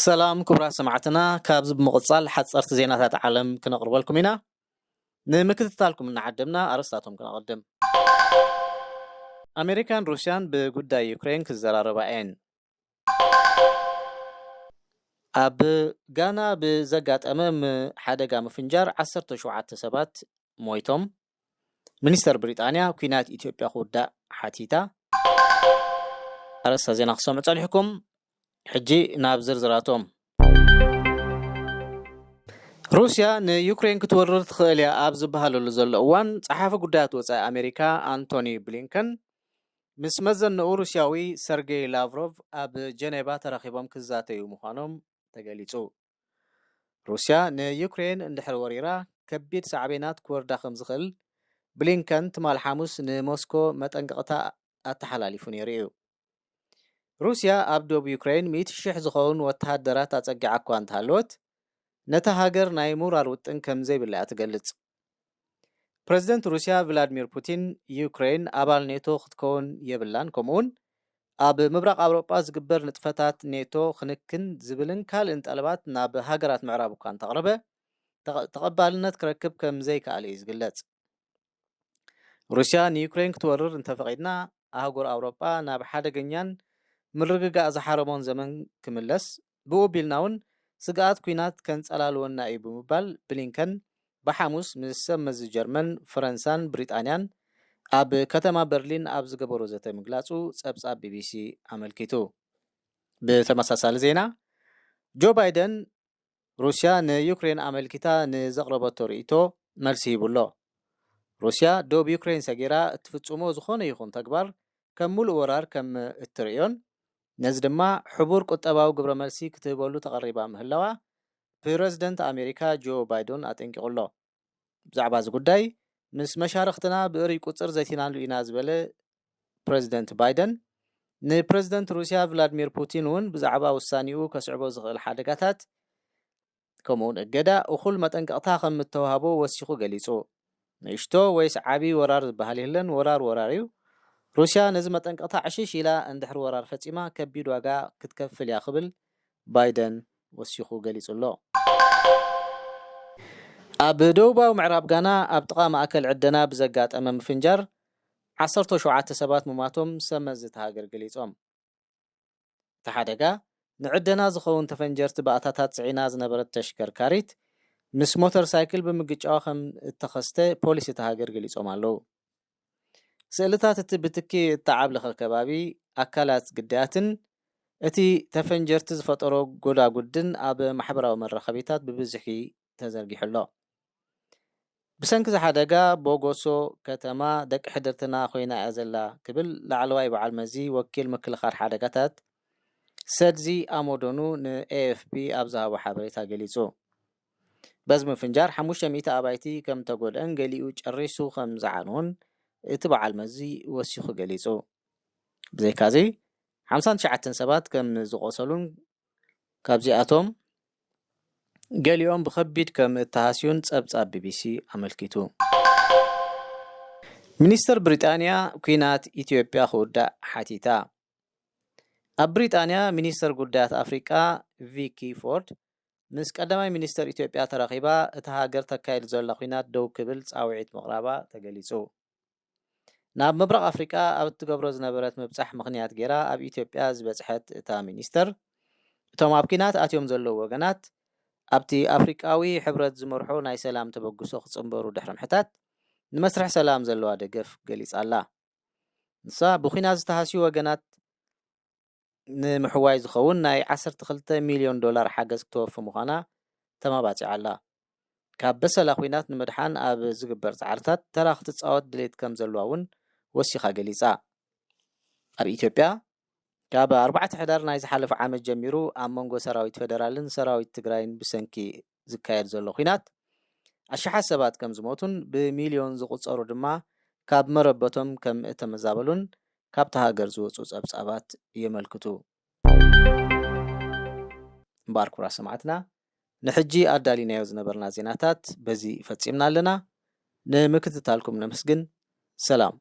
ሰላም ክቡራት ሰማዕትና፣ ካብዚ ብምቕጻል ሓጸርቲ ዜናታት ዓለም ክነቕርበልኩም ኢና። ንምክትታልኩም እናዓደምና ኣርእስታቶም ክነቐድም። ኣሜሪካን ሩስያን ብጉዳይ ዩክሬን ክዘራረባ እየን። ኣብ ጋና ብዘጋጠመ ም-፣ ሓደጋ ምፍንጃር ዓሰርተ ሸውዓተ ሰባት ሞይቶም። ሚኒስተር ብሪጣንያ ኲናት ኢትዮጵያ ክውዳእ ሓቲታ። ኣርእስታ ዜና ክሰምዑ ጸኒሕኩም። ሕጂ ናብ ዝርዝራቶም። ሩስያ ንዩክሬን ክትወርር ትኽእል እያ ኣብ ዝበሃለሉ ዘሎ እዋን፣ ጸሓፊ ጉዳያት ወጻኢ ኣሜሪካ ኣንቶኒ ብሊንከን ምስ መዘነኡ ሩስያዊ ሰርጌይ ላቭሮቭ ኣብ ጀኔቫ ተራኺቦም ክዛተዩ ምዃኖም ተገሊጹ። ሩስያ ንዩክሬን እንድሕር ወሪራ፣ ከቢድ ሳዕቤናት ክወርዳ ከም ዝኽእል ብሊንከን ትማል ሓሙስ ንሞስኮ መጠንቀቕታ ኣተሓላሊፉ ነይሩ እዩ። ሩስያ ኣብ ዶብ ዩክሬን ሚእቲ ሽሕ ዝኸውን ወተሃደራት ኣጸጊዓ እኳ እንተሃለወት፣ ነታ ሃገር ናይ ምውራር ውጥን ከም ዘይብላ እያ ትገልጽ። ፕረዚደንት ሩስያ ቭላድሚር ፑቲን፣ ዩክሬን ኣባል ኔቶ ክትከውን የብላን፣ ከምኡውን ኣብ ምብራቕ ኣውሮጳ ዝግበር ንጥፈታት ኔቶ ክንክን ዝብልን ካልእን ጠለባት ናብ ሃገራት ምዕራብ እኳ እንተቕረበ፣ ተቐ-፣ ተቐባልነት ክረክብ ከም ዘይከኣለ እዩ ዝግለጽ። ሩስያ ንዩክሬን ክትወርር እንተፈቒድና፣ ኣህጉር ኣውሮጳ ናብ ሓደገኛን ምርግጋእ ዝሓረሞን ዘመን ክምለስ፣ ብኡ ኣቢልና እውን ስግኣት ኲናት ከንጸላልወና እዩ ብምባል ብሊንከን ብሓሙስ ምስ ሰብ መዚ ጀርመን፣ ፈረንሳን ብሪጣንያን ኣብ ከተማ በርሊን ኣብ ዝገበሮ ዘተ ምግላጹ ጸብጻብ ቢቢሲ ኣመልኪቱ። ብተመሳሳሊ ዜና፣ ጆ ባይደን ሩስያ ንዩክሬን ኣመልኪታ ንዘቕረበቶ ርእይቶ መልሲ ሂቡ ኣሎ። ሩስያ ዶብ ዩክሬን ሰጊራ እትፍጽሞ ዝኾነ ይኹን ተግባር ከም ምሉእ ወራር ከም እትርእዮን፣ ነዚ ድማ ሕቡር ቁጠባዊ ግብረ መልሲ ክትህበሉ ተቐሪባ ምህላዋ ፕረዚደንት ኣሜሪካ ጆ ባይደን ኣጠንቂቑ ኣሎ። ብዛዕባ እዚ ጉዳይ ምስ መሻርኽትና ብእርይ ቁጽር ዘቲናሉ ኢና ዝበለ ፕረዚደንት ባይደን፣ ንፕረዚደንት ሩስያ ቭላድሚር ፑቲን እውን ብዛዕባ ውሳኔኡ ከስዕቦ ዝኽእል ሓደጋታት፣ ከምኡውን እገዳ፣ እኹል መጠንቀቕታ ከም እተዋህቦ ወሲኹ ገሊጹ። ንእሽቶ ወይስ ዓቢ ወራር ዝበሃል የለን፣ ወራር ወራር እዩ። ሩስያ ነዚ መጠንቀቕታ ዕሽሽ ኢላ እንድሕር ወራር ፈጺማ፣ ከቢድ ዋጋ ክትከፍል እያ ክብል ባይደን ወሲኹ ገሊጹ ኣሎ። ኣብ ደቡባዊ ምዕራብ ጋና ኣብ ጥቓ ማእከል ዕደና ብዘጋጠመ ምፍንጃር ዓሰርተ ሸውዓተ ሰባት ምማቶም ሰብ መዚ እታ ሃገር ገሊጾም። እቲ ሓደጋ ንዕደና ዝኸውን ተፈንጀርቲ ባእታታት ጽዒና ዝነበረት ተሽከርካሪት ምስ ሞተር ሳይክል ብምግጫዋ ከም እተኸስተ ፖሊስ እታ ሃገር ገሊጾም ኣለዉ። ስእልታት እቲ ብትኪ እተዓብለኸ ከባቢ፣ ኣካላት ግዳያትን እቲ ተፈንጀርቲ ዝፈጠሮ ጎዳጉድን ኣብ ማሕበራዊ መራኸቢታት ብብዝሒ ተዘርጊሑ ኣሎ። ብሰንኪ እዚ ሓደጋ፣ ቦጎሶ ከተማ ደቂ ሕድርትና ኮይና እያ ዘላ ክብል ላዕለዋይ በዓል መዚ ወኪል ምክልኻል ሓደጋታት ሰድዚ ኣሞዶኑ ንኤኤፍፒ ኣብ ዝሃቦ ሓበሬታ ገሊጹ። በዚ ምፍንጃር ሓሙሽተ ሚእቲ ኣባይቲ ከም ተጎድአን ገሊኡ ጨሪሱ ከም ዝዓነወን እቲ በዓል መዚ ወሲኹ ገሊጹ። ብዘይካዚ፣ ሓምሳን ትሽዓተን ሰባት ከም ዝቖሰሉን ካብዚኣቶም ገሊኦም ብኸቢድ ከም እተሃስዩን ጸብጻብ ቢቢሲ ኣመልኪቱ። ሚኒስተር ብሪጣንያ ኲናት ኢትዮጵያ ክውዳእ ሓቲታ። ኣብ ብሪጣንያ ሚኒስተር ጉዳያት ኣፍሪቃ ቪኪ ፎርድ ምስ ቀዳማይ ሚኒስተር ኢትዮጵያ ተራኺባ፣ እታ ሃገር ተካይድ ዘላ ኲናት ደው ክብል ጻውዒት ምቕራባ ተገሊጹ። ናብ ምብራቕ ኣፍሪቃ ኣብ እትገብሮ ዝነበረት ምብጻሕ ምኽንያት ገይራ ኣብ ኢትዮጵያ ዝበጽሐት እታ ሚኒስተር፣ እቶም ኣብ ኲናት ኣትዮም ዘለዉ ወገናት ኣብቲ ኣፍሪቃዊ ሕብረት ዝመርሖ ናይ ሰላም ተበግሶ ክጽንበሩ ድሕሪ ምሕታት፣ ንመስርሕ ሰላም ዘለዋ ደገፍ ገሊጻ ኣላ። ንሳ፣ ብኲናት ዝተሃስዩ ወገናት ንምሕዋይ ዝኸውን ናይ ዓሰርተ ክልተ ሚልዮን ዶላር ሓገዝ ክተወፊ ምዃና ተማባጺዓ ኣላ። ካብ በሰላ ኲናት ንምድሓን ኣብ ዝግበር ጻዕርታት ተራ ክትጻወት ድሌት ከም ዘለዋ እውን ወሲኻ ገሊጻ። ኣብ ኢትዮጵያ፣ ካብ ኣርባዕተ ሕዳር ናይ ዝሓለፈ ዓመት ጀሚሩ ኣብ መንጎ ሰራዊት ፌደራልን ሰራዊት ትግራይን ብሰንኪ ዝካየድ ዘሎ ኲናት፣ ኣሽሓት ሰባት ከም ዝሞቱን ብሚልዮን ዝቑጸሩ ድማ ካብ መረበቶም ከም እተመዛበሉን ካብታ ሃገር ዝወጹ ጸብጻባት የመልክቱ። እምበኣር ክቡራት ሰማዕትና፣ ንሕጂ ኣዳሊናዮ ዝነበርና ዜናታት በዚ ፈጺምና ኣለና። ንምክትታልኩም ነመስግን። ሰላም።